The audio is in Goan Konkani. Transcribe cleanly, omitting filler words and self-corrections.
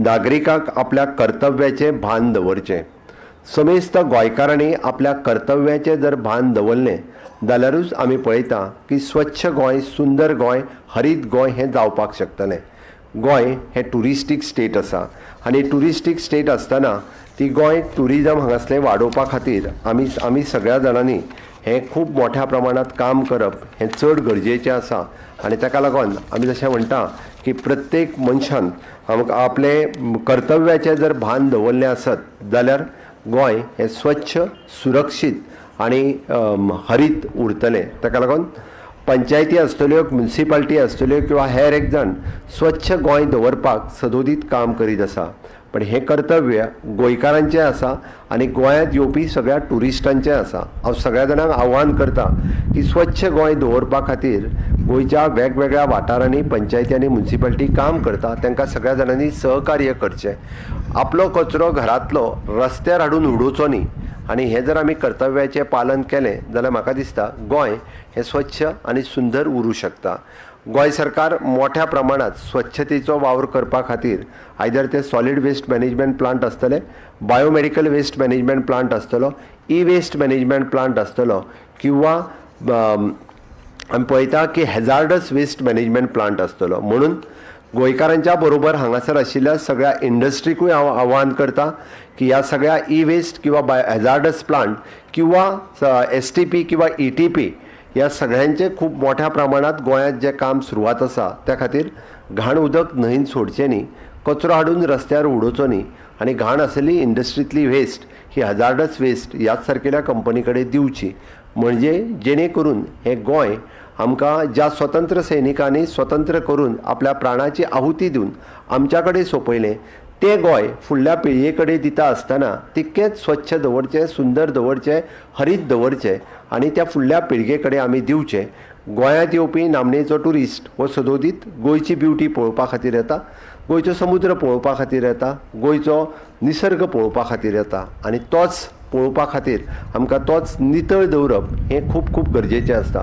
नागरिकाक आपल्या कर्तव्याचें भान दवरचें. समेस्त गोंयकारांनी आपल्या कर्तव्याचें जर भान दवरलें जाल्यारूच आमी पळयता की स्वच्छ गोंय, सुंदर गोंय, हरीत गोंय हें जावपाक शकतलें. गोंय हें ट्युरिस्टीक स्टेट आसा आनी ट्युरिस्टीक स्टेट आसतना ती गोंय ट्युरिजम हांगासलें वाडोवपा खातीर आमी सगळ्या जाणांनी हें खूब मोठ्या प्रमाणांत काम करप हें चड गरजेचें आसा. आनी ताका लागून आमी जशें म्हणटा की प्रत्येक मनशान आमकां आपलें कर्तव्याचें जर भान दवरलें आसत जाल्यार गोंय हें स्वच्छ, सुरक्षीत आनी हरीत उरतलें. ताका लागून पंचायती आसतल्यो, मुन्सिपाल्टी आसतल्यो किंवा हेर एक जाण स्वच्छ गोंय दवरपाक सदोदीत काम करीत आसा, पण हें कर्तव्य गोंयकारांचें आसा आनी गोंयांत येवपी सगळ्या ट्युरिस्टांचें आसा. हांव सगळ्या जाणांक आव्हान करता की स्वच्छ गोंय दवरपा खातीर गोंयच्या वेगवेगळ्या वाठारांनी पंचायती आनी मुन्सिपाल्टी काम करता, तांकां सगळ्या जाणांनी सहकार्य करचें. आपलो कचरो घरांतलो रस्त्यार हाडून उडोवचो न्ही आनी हें जर आमी कर्तव्याचें पालन केलें जाल्यार म्हाका दिसता गोंय हें स्वच्छ आनी सुंदर उरूं शकता. गोंय सरकार मोठ्या प्रमाणांत स्वच्छतेचो वावर करपा खातीर आयदर ते सॉलीड वेस्ट मॅनेजमेंट प्लांट आसतले, बायोमॅडिकल वेस्ट मॅनेजमेंट प्लांट आसतलो, ई वेस्ट मॅनेजमेंट प्लांट आसतलो किंवा आमी पळयता की हॅजार्डस वेस्ट मॅनेजमेंट प्लांट आसतलो. म्हणून गोंयकारांच्या बरोबर हांगासर आशिल्ल्या सगळ्या इंडस्ट्रीकूय हांव आव्हान करता की ह्या सगळ्या ई वेस्ट किंवा बाय हॅजार्डस प्लांट किंवा एसटीपी किंवा ईटीपी ह्या सगळ्यांचें खूब मोठ्या प्रमाणांत गोंयांत जें काम सुरवात आसा त्या खातीर घाण उदक न्हंयेन सोडचें न्ही, कचरो हाडून रस्त्यार उडोवचो न्ही आनी घाण आसलेली इंडस्ट्रींतली वेस्ट ही हजार्डस वेस्ट ह्याच सारकेल्या कंपनी कडेन दिवची, म्हणजे जेणे करून हें गोंय आमकां ज्या स्वतंत्र सैनिकांनी स्वतंत्र करून आपल्या प्राणाची आहुती दिवन आमच्या कडेन सोंपयलें तें गोंय फुडल्या पिळगे कडेन दिता आसतना तितकेंच स्वच्छ दवरचें, सुंदर दवरचें, हरीत दवरचें आनी त्या फुडल्या पिळगे कडेन आमी दिवचें. गोंयांत येवपी नामनेचो ट्युरिस्ट हो सदोदीत गोंयची ब्युटी पळोवपा खातीर येता, गोंयचो समुद्र पळोवपा खातीर येता, गोंयचो निसर्ग पळोवपा खातीर येता आनी तोच पळोवपा खातीर आमकां तोच नितळ दवरप हें खूब खूब गरजेचें आसता.